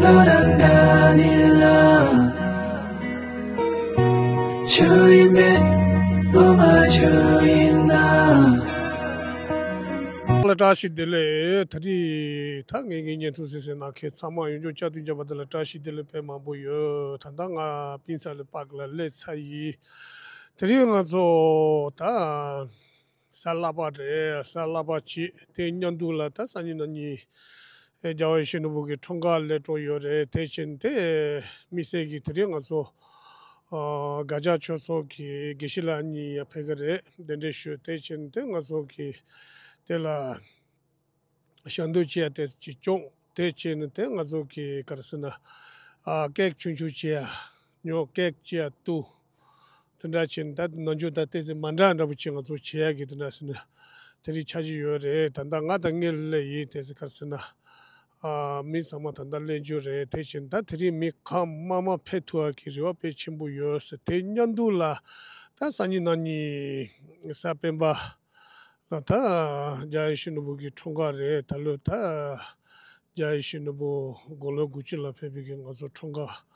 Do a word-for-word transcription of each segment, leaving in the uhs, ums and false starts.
བློ་དང་འདྲ་ནི་ལ། ཆོས་ཡིན་པས་ངོ་མ་ཆོས་ཡིན་ན། ལ་བཀྲ་ཤིས་བདེ་ལེགས། ད་རེས་ད་ངེད་ཀྱི་བརྙན་ཐུང་གཟིགས་གཟིགས་གནང་མཁན་ཚང་མ་ཡོངས་རྫོགས་བཅའ་སྡོད་རྒྱབ་པ་དེ་ལ་བཀྲ་ཤིས་བདེ་ལེགས་དཔེ་མང་པོ་ཡོད། ད་ལྟ་ང་པིན་ས་ལི་པག་ལ་སླེབས་ཚར་ཡིན། དེ་རིང་ང་ཚོ་ད་གཟའ་ལྷག་པ་རེད། གཟའ་ལྷག་པ་བྱས་དེ་མཉམ་དུ་ལ་ད་སང་ཉིན་གནངས་ཉིན་རྒྱལ་བ་ཡིད་བཞིན་ནོར་བུ་གི་འཁྲུངས་སྐར་སླེབས་འགྲོ་ཡོད་རེད། དེ་བཞིན་དེ་དམིགས་བསལ་གྱི་དེ་རིང་ང་ཚོ་ཨ་སྒ་རྒྱ་ཆོས་ཚོགས་ཀྱི་དགེ་བཤེས་ལགས་གཉིས་ཡར་ཕེབས་ཀྱི་རེད། གདན་འདྲེན་ཞུས། དེ་བཞིན་དེ་ང་ཚོ་གི་དེ་ལ་ཞལ་འདོན་བྱེད་ཡ་དེ་ཅིག་སྐྱོང་། དེ་བྱས་ནས་དེ་ང་ཚོ་གི་ག་རེ་ཟེར་ན། ཨ་ཀེག་ཆུང་ཆུང་བྱེད་ཡ། ཉོ་ཀེག་བྱེད་ཡ་བཏུ། དེ་འདྲ་བྱས་ནས་ད་ནང་ཆོས་ད་ཏོག་ཙམ་མ་འདྲ་འདྲ་པོ་བྱས་ང་ཚོ་བྱེད་ཡ་གི་དེ་འདྲ་ཟེར་ན། དེ་རིང་འཆར་གཞི་ཡོད་རེད། ད་ལྟ་ང་དང་ངའི་སླེབས་ཡིན། དེ་ཟེར་ག་རེ་ཟེར་ན། ཨ་མི་ཚང་མ་ད་ལྟ་སླེབས་རྒྱུ་རེད། དེ་བཞིན་ད་དེ་རིང་མི་གང་མང་མང་ཕེབས་ཐུབ་པ་གི་རེ་བ་དཔེ་ཆེན་པོ་ཡོད་ཟེར། དེ་མཉམ་དུ་ལ་ད་སང་ཉིན་གནངས་ཉིན་གཟའ་སྤེན་པ་ལ་ད་རྒྱལ་བ་ཡིད་བཞིན་ནོར་བུ་གི་འཁྲུངས་སྐར་རེད། ད་ལོ་ད་རྒྱལ་བ་ཡིད་བཞིན་ནོར་བུ་དགུང་ལོ་དགུ་བཅུ་ལ་ཕེབས་པའི་གི་ང་ཚོ་འཁྲུངས་སྐར་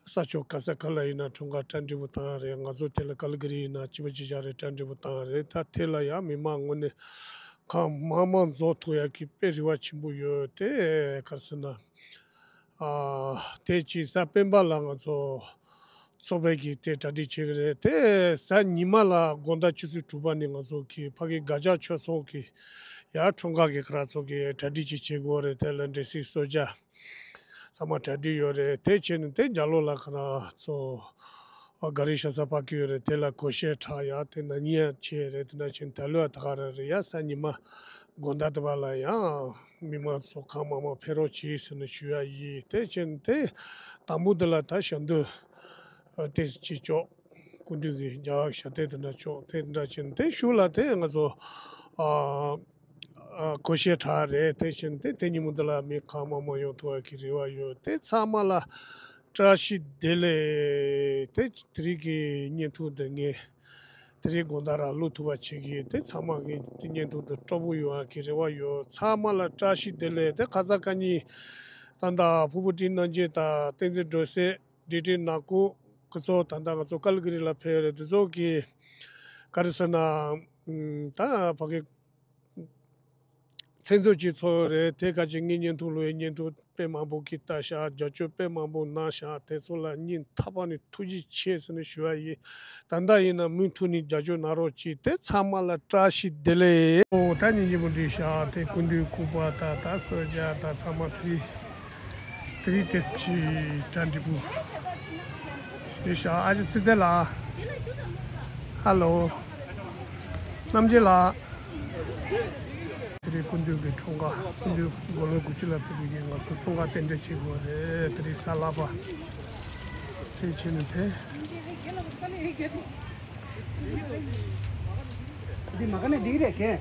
ད་ས་ཕྱོགས་ག་ས་ག་ལ་ཡིན་ན་འཁྲུངས་སྐར་གྲ་སྒྲིག་པོ་བཏང་རེད། ང་ཚོ་དེ་ལ་ཀལ་ག་རི་ཡིན་ན་གཅིག་པ་གཅིག་རྐྱང་རེད། གྲ་སྒྲིག་པོ་བཏང་རེད། ད་དེ་ལ་ཡང་མི་མང་ངོས་ནས་གང་མང་མང་འཛོམས་ཐུབ་ཡག་གི་དཔེ་རེ་བ་ཆེན་པོ་ཡོད། དེ་ག་རེ་ཟེར་ན། ཨ་དེ་ཅིག་གཟའ་སྤེན་པ་ལ་ང་ཚོ་ཚོགས་པའི་གི་དེ་གྲ་སྒྲིག་བྱེད་ཀྱི་རེད། དེ་གཟའ་ཉི་མ་ལ་དགོང་དག་ཆུ་ཚོད་དྲུག་པ་ནས་ང་ཚོ་གི་ཕ་གི་སྒ་རྒྱ་ཆོས་ཚོགས་ཀྱི་ཡར་འཁྲུངས་སྐར་གི་ཁ་ར་ཚོགས་ཀྱི་གྲ་སྒྲིག་ཅིག་བྱེད་དགོས་རེད། དེ་ལ་འབྲས་སིལ་གསོལ་ཇ་ཚང་མ་གྲ་སྒྲིག་ཡོད་རེད། དེ་བྱས་ནས་དེ་རྒྱ་ལོ་ལ་ཁ་ར་ཚོ་ཨ་ག་རི་ཤ་ས་ཕ་གི་ཡོད་རེད། དེ་ལ་གོས་ཤེས་གྲགས་ཡ་དེ་ན་ཉིན་ཡ་ཆེ་རེད། དེ་འདྲ་བྱས་ནས་ད་ལོ་ཡ་ད་ག་ར་རེད། ཡ་གཟའ་ཉི་མ་དགོང་དག་དེ་བ་ལ་ཡང་མི་མང་ཚོ་གང་མང་མང་ཕེབས་རོགས་གྱིས་ཟེར་ནས་ཞུ་ཡ་ཡིན། དེ་བྱས་ནས་དེ་དང་པོ་དེ་ལ་ད་ཞལ་འདོན་ཨ་ཏོག་ཙམ་ཅིག་ཆོག་སྐུ་མདུན་གྱི་རྒྱལ་བ་ཞབས་བརྟན་དེ་འདྲ་ཆོག་དེ་འདྲ་བྱས་ནས་དེ་གཞུག་ལ་དེ་ང་ཚོ་ཨ་ཨ་གོས་ཤེས་གྲགས་རེད། དེ་བྱས་ནས་དེ་དེ་ཉིན་མོ་འདི་ལ་མི་གང་མང་མང་ཡོང་ཐུབ་པ་གི་རེ་བ་ཡོད། དེ་ཚང་མ་ལ་བཀྲ་ཤིས་བདེ་ལེགས། དེ་དེ་རིང་གི་བརྙན་ཐུང་འདི་ངས་དེ་རིང་དགོང་དག་རང་བླུག་ཐུབ་པ་བྱེད་ཀྱི་ཡིན། དེ་ཚང་མ་གི་དེ་བརྙན་ཐུང་འདི་སྤྲོ་པོ་ཡོང་བ་གི་རེ་བ་ཡོད། ཚང་མ་ལ་བཀྲ་ཤིས་བདེ་ལེགས། དེ་ཁ་ས་ཁ་ཉིན་ད་ལྟ་ཕུར་བུ་བཀྲིས་རྣམ་རྒྱལ་དང་བསྟན་འཛིན་སྒྲོལ་གསལ། འབྲས་སྤྲིན་ནག་ཁུག་ཁོ་ཚོ་ད་ལྟ་ང་ཚོ་ཀལ་ག་རི་ལ་ཕེབས་ཡོད་རེད། དེ་ཚོ་གི་ག་རེ་ཟེར་ན་ཨམ་ད་ཕ་གི་མཚན་ཚོགས་ཅིག་ཚོགས་ཡོད་རེད། དེ་ག་ཅིག་ངའི་བརྙན་ཐུང་ལོ་ཡི་བརྙན་ཐུང་དཔེ་མང་པོ་གི་ལྟ་ཤག་རྒྱབ་སྐྱོར་དཔེ་མང་པོ་གནང་ཤག་དེ་ཚོ་ལ་སྙིང་ཐག་པ་ནས་ཐུགས་རྗེ་ཆེ་ཟེར་ནས་ཞུ་བ་ཡིན། ད་ལྟ་ཡིན་ན་མུ་མཐུད་ནས་རྒྱབ་སྐྱོར་གནང་རོགས་གྱིས། དེ་ཚང་མ་ལ་བཀྲ་ཤིས་བདེ་ལེགས། ཨོ་ད་སྙིང་རྗེ་པོ་འདྲ་ཤག་དེ་སྐུ་མདུན་སྐུ་པར་དང་ད་གསོལ་ཇ་དང་ཚང་མ་ཕུལ། དེ་རིང་ཏོག་ཙམ་གྲ་སྒྲིག་པོ་རེད་ཤག་ཨ་ཅེ་ཚེ་བརྟན་ལགས། ཧ་ལོ། རྣམ་རྒྱལ་ལགས། དེ་རིང་སྐུ་མདུན་གྱི་འཁྲུངས་སྐར། སྐུ་མདུན་དགུང་ལོ་དགུ་བཅུ་ལ་ཕེབས་པའི་གི་ང་ཚོ་འཁྲུངས་སྐར་རྟེན་འབྲེལ་བྱེད་དགོས་རེད། དེ་རིང་གཟའ་ལྷག་པ་དེ་བྱས་ནས་དེ། འདི་མ་ག་ནས་འགྲིག་རེད་གན།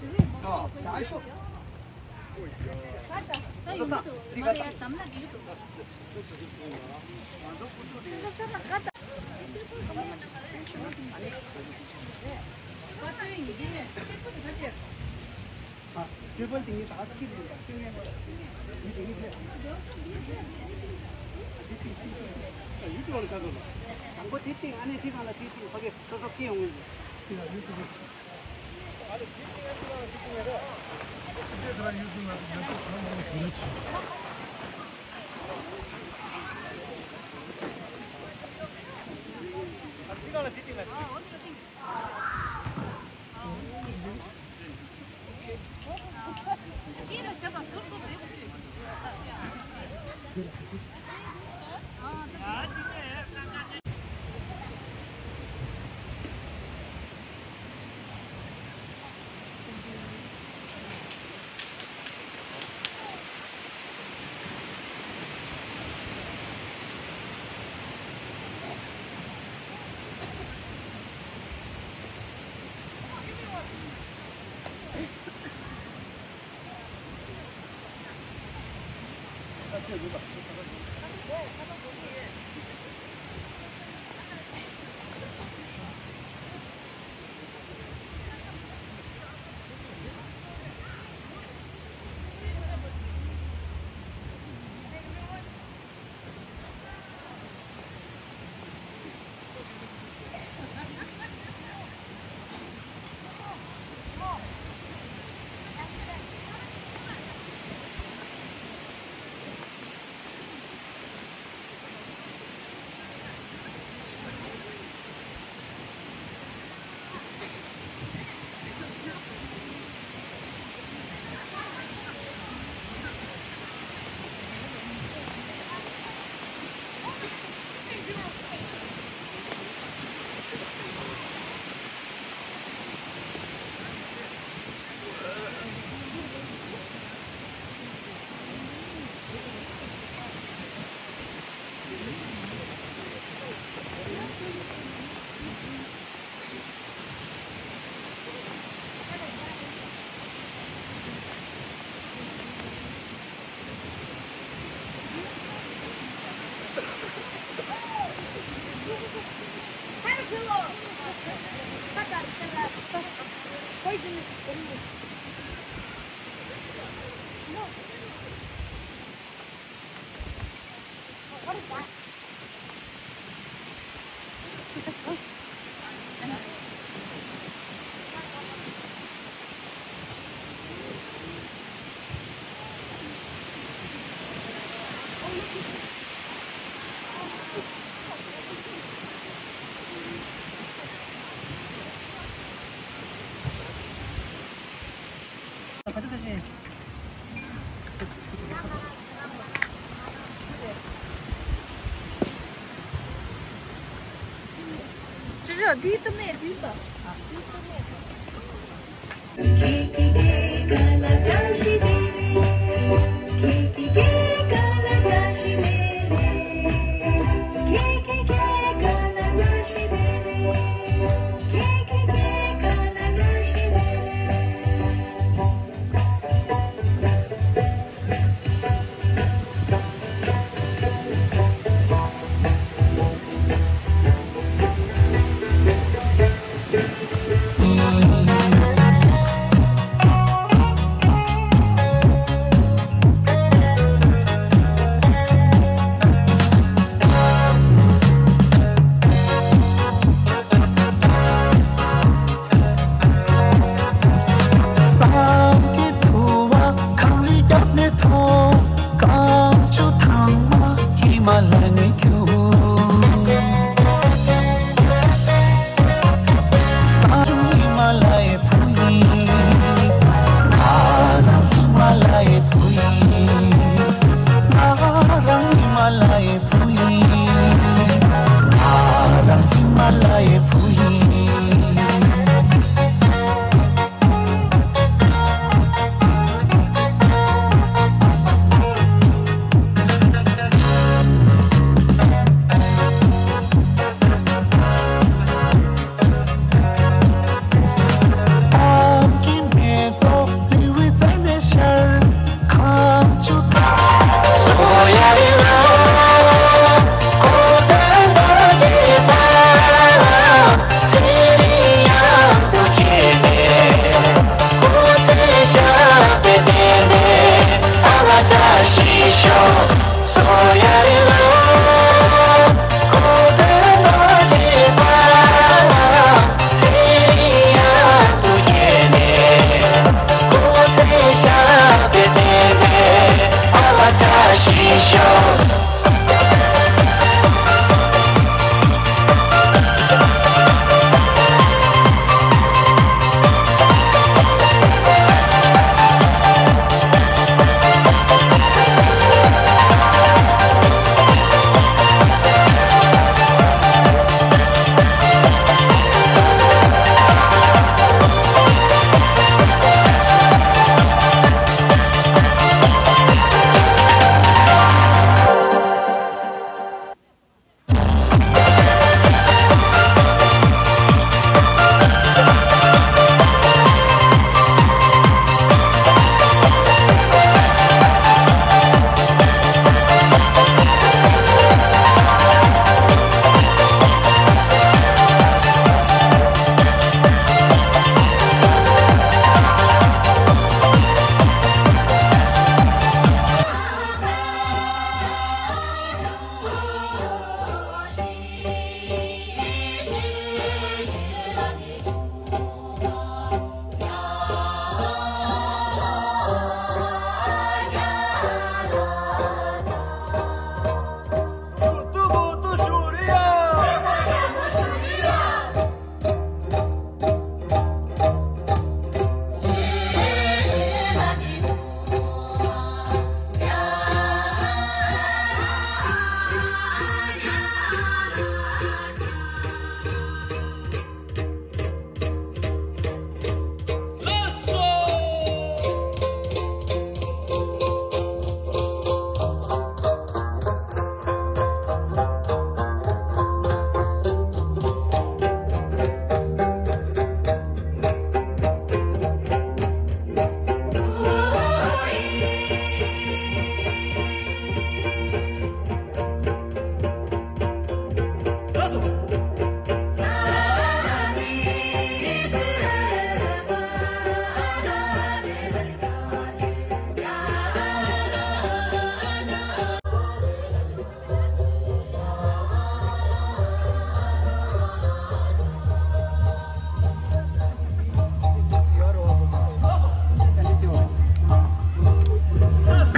ཅོ་ཅོ། འདི་གཏུབ་ནས་འདི་ལྟ།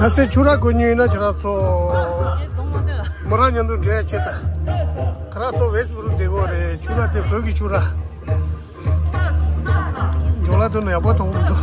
ལྷ་སའི་ཆུ་རགས་དགོས་མཁན་ཡོད་ན་ཁྱེད་རང་ཚོ་མོ་རང་མཉམ་དུ་འགྲོ་ཡ་བྱེད་དང་། ཁྱེད་རང་ཚོ་ཝེ་སི་བུ་རུ་བསྡད་དགོས་རེད། ཆུ་རགས་དེ་བོད་ཀྱི་ཆུ་རགས། འཇོ་ལ་དོན་ཡག་པོ་མཐོང་གི་འདུག་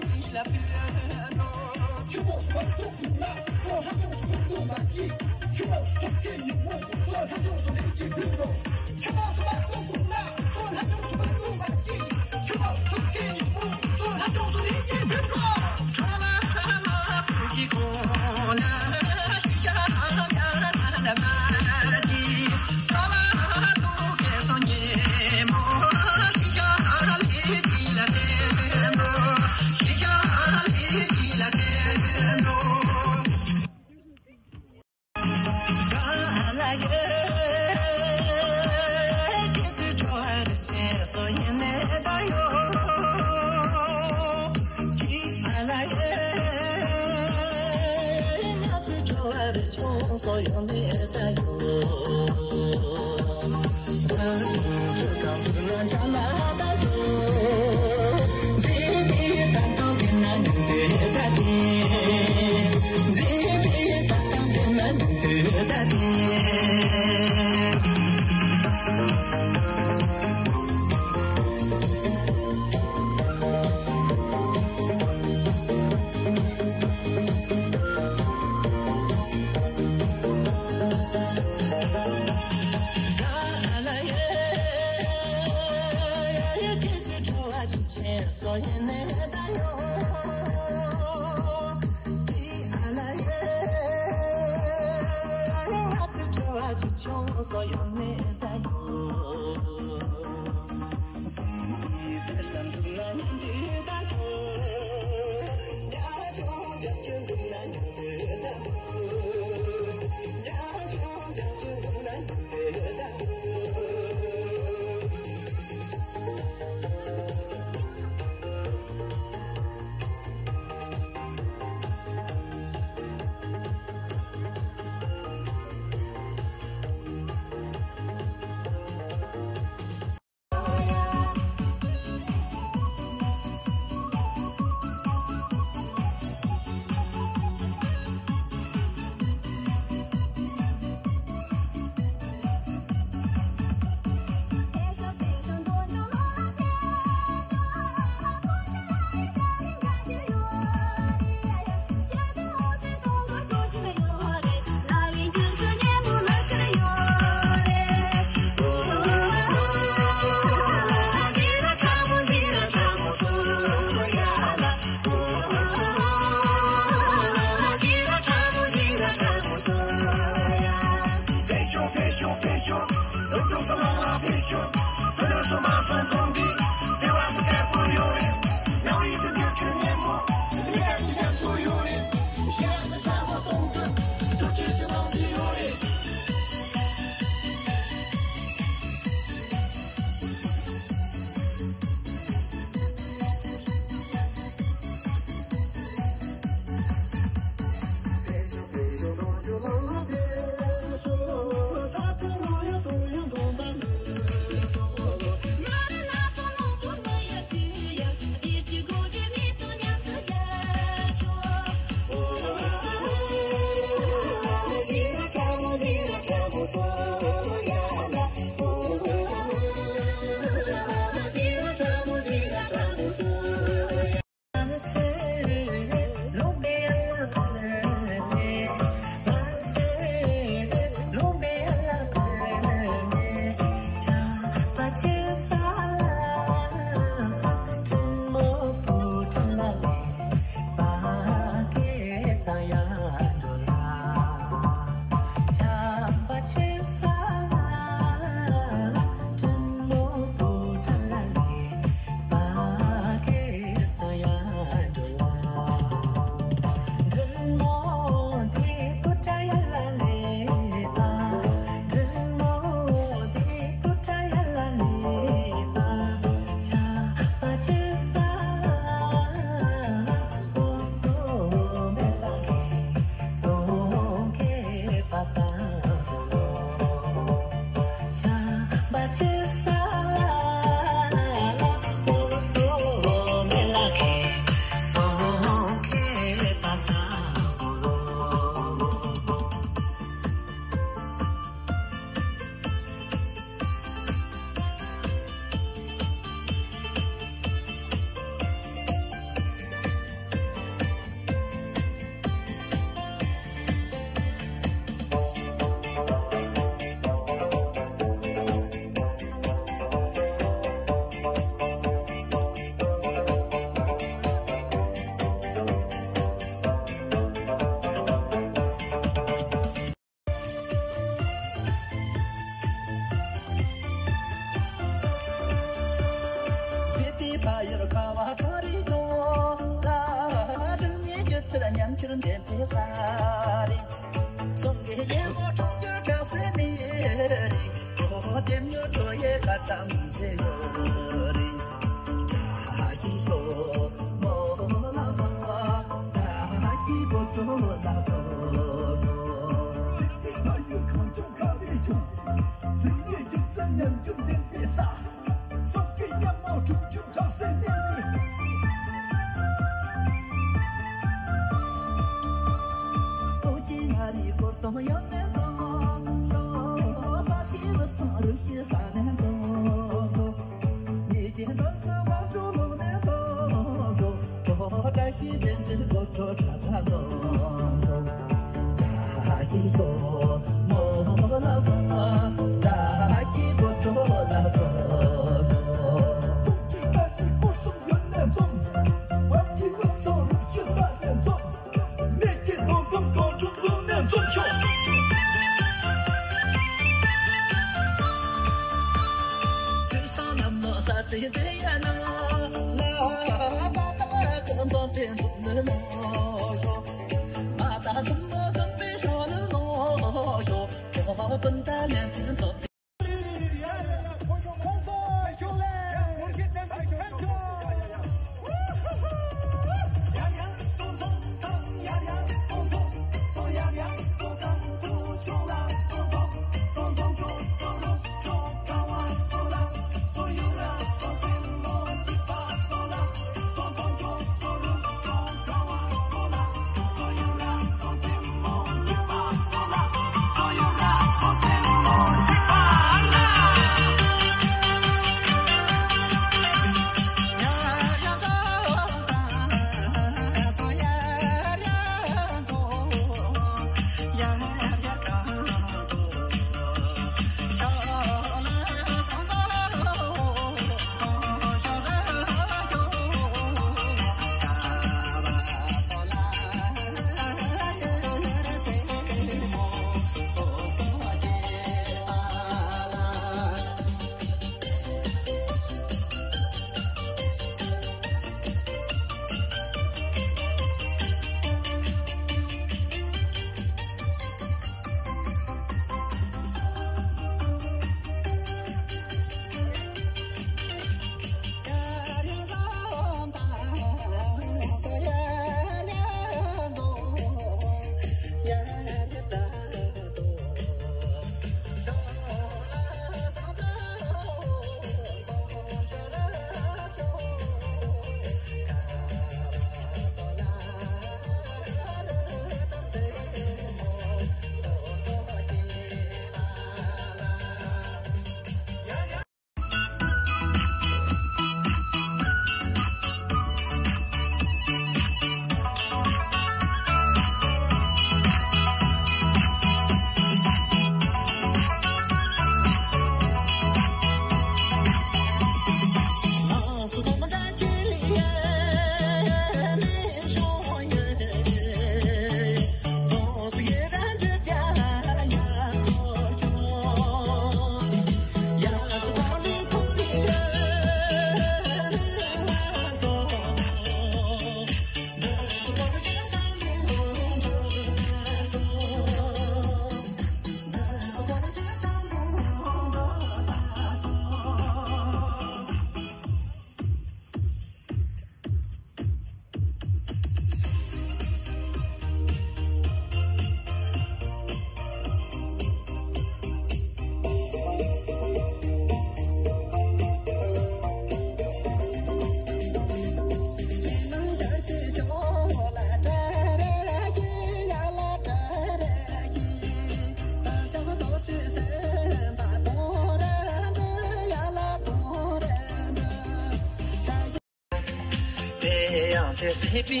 དེ་ཡང་དེ་སྲིད་པའི་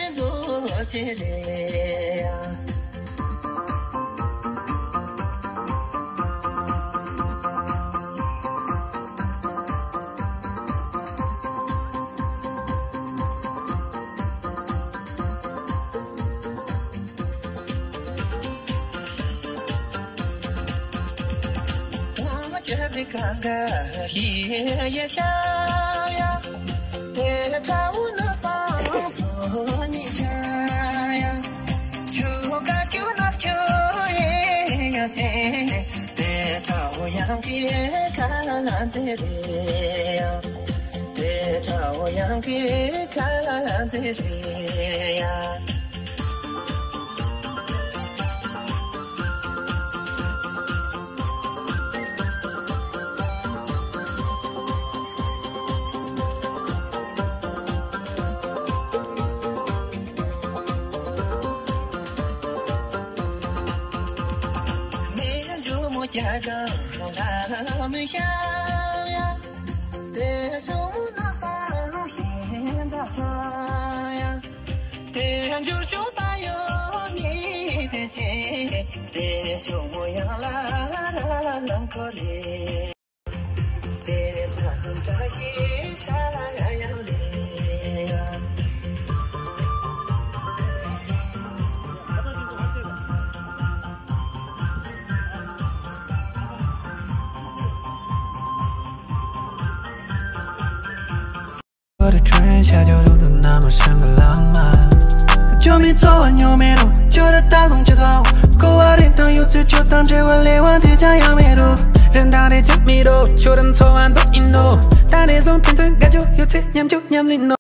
རྫོགས་ཆེན་རེད་ཡ། དེ་ཁྲའོ་ཡང་གི་ཁ་ཚེ་རེ་ཡ། དེ་ཁྲའོ་ཡང་གི་ཁ་ཚེ་རེ་ཡ།